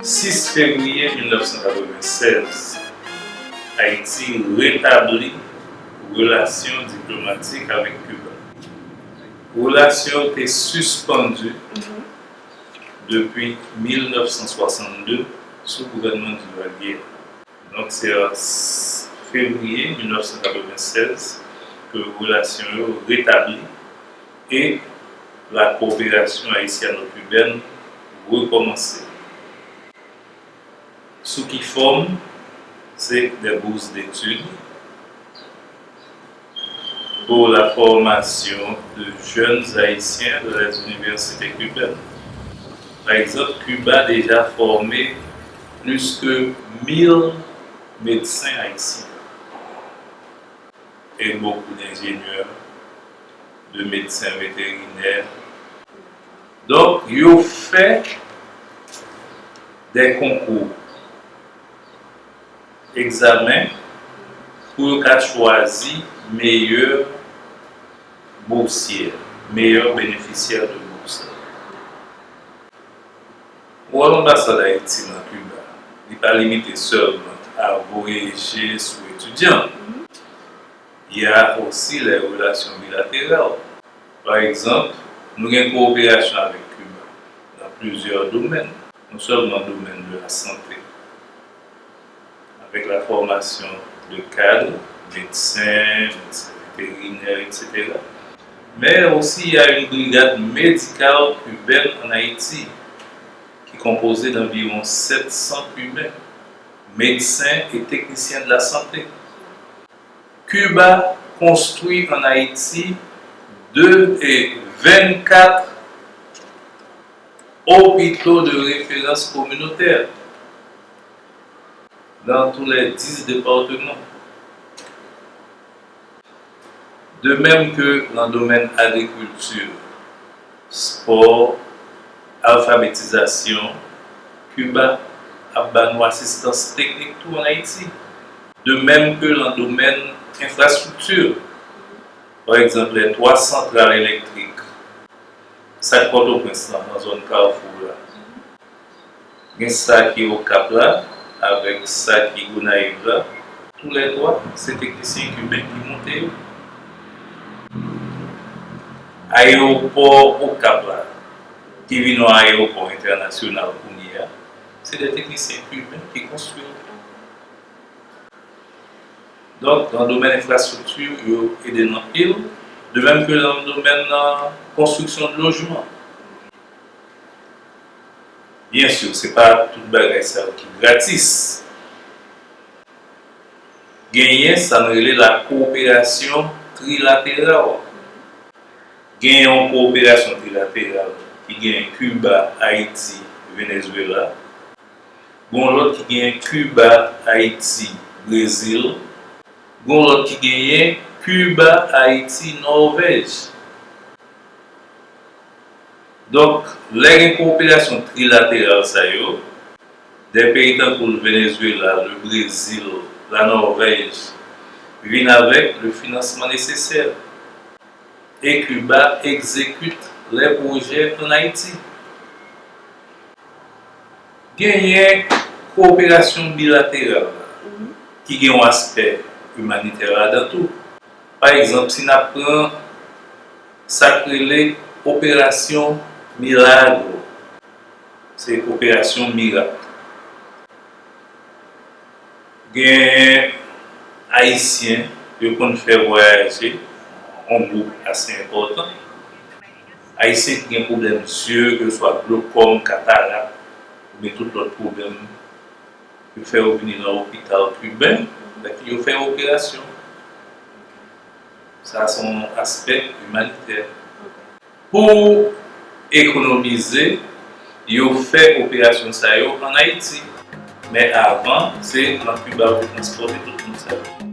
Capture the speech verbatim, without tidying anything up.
Sis fevriye mil nèf san katrevennsèz, Ayiti retabli relasyon diplomatik avèk Kiba. Relasyon yo te sispann depi mil nèf san swasannde sou gouvènman Duvalier. Donk, se an fevriye mil nèf san katrevennsèz ke relasyon yo retabli e la coopération haïtiano-cubaine rekòmanse. Sou ki fòm? Se des bourses d'études pour la formation de jeunes Haïtiens dans les universités cubaines. Pa egzanp, Kiba deja fòme plis ke mil medsen ayisyen e bokou d'enjenyè, de medsen veterinè. Donk, yo fè de konkou, egzamen, pou yo ka chwazi meyè bousyè, meyè benefisyè de bous la. Wòl anbasad Ayiti nan Kiba, li pa limite sèlman a voye je sou etidyan. Il y a aussi les relations bilatérales. Pa egzanp, nou gen kowoperasyon avèk Kiba nan plizyè domèn, non sèlman domèn de la santé, avec la formation de cadres, médecins, médecins vétérinaires, et cetera. Mais aussi, il y a une brigade médicale cubaine en Haïti, qui est composée d'environ sept cents Cubains, médecins et techniciens de la santé. Cuba construit en Haïti deux et vingt-quatre hôpitaux de référence communautaires dans tous les dix départements. De même que dans le domaine agriculture, sport, alfabetizasyon, Kiba ap ba nou asistans teknik tou ann Ayiti. De même que dans le domaine infrastructure, pa egzanp, les trois centrales électriques, sa k Pòtoprens lan, nan zòn Kafou la. Gen sa ki Okap la, avèk sa ki Gonayiv la. Toulètwa, se teknisyen kiben ki monte yo. Ayewopò Okap la, ki vin yon ayewopò entènasyonal kounye a, se de teknisyen kiben ki konstwi l. Donk, nan domèn enfrastrikti, yo ede n anpil, de menm ke nan domèn, euh, konstriksyon de lojman. Byen si, se pa tout bagay sa yo ki gratis. Genyen sa n rele la coopération trilatérale. Gen yon kowoperasyon trilateral ki gen Kiba, Ayiti, Venezuela. Gon lòt ki gen Kiba, Ayiti, Brezil. Gon lòt ki genyen Kiba, Ayiti, Nòvèj. Donk, lè gen kowoperasyon trilateral sa yo, de peyi tankou Venezuela, le Brezil, la Nòvèj, vin avèk le finansman nesesè. E Kiba egzekit lè pwojè ann Ayiti. Genyen kowoperasyon bilateral la, ki gen yon aspè imanitè ladan tou. Pa egzanp, si n ap pran sa k rele Operasyon Milagro, se operasyon mirak. Gen Ayisyen, yo konn fè vwayaje, yon gwoup ase enpòtan. Ayisyen ki gen pwoblèm zye, ke swa glokòm, katarak, oubyen tout lòt pwoblèm, yo fè yo vini nan lopital kiben, epi yo fè operasyon. Sa se yon aspè imanitè. Pou ekonomize, yo fè operasyon sa yo ann Ayiti. Men avan, se nan Kiba yo te transpòte tout moun sa yo.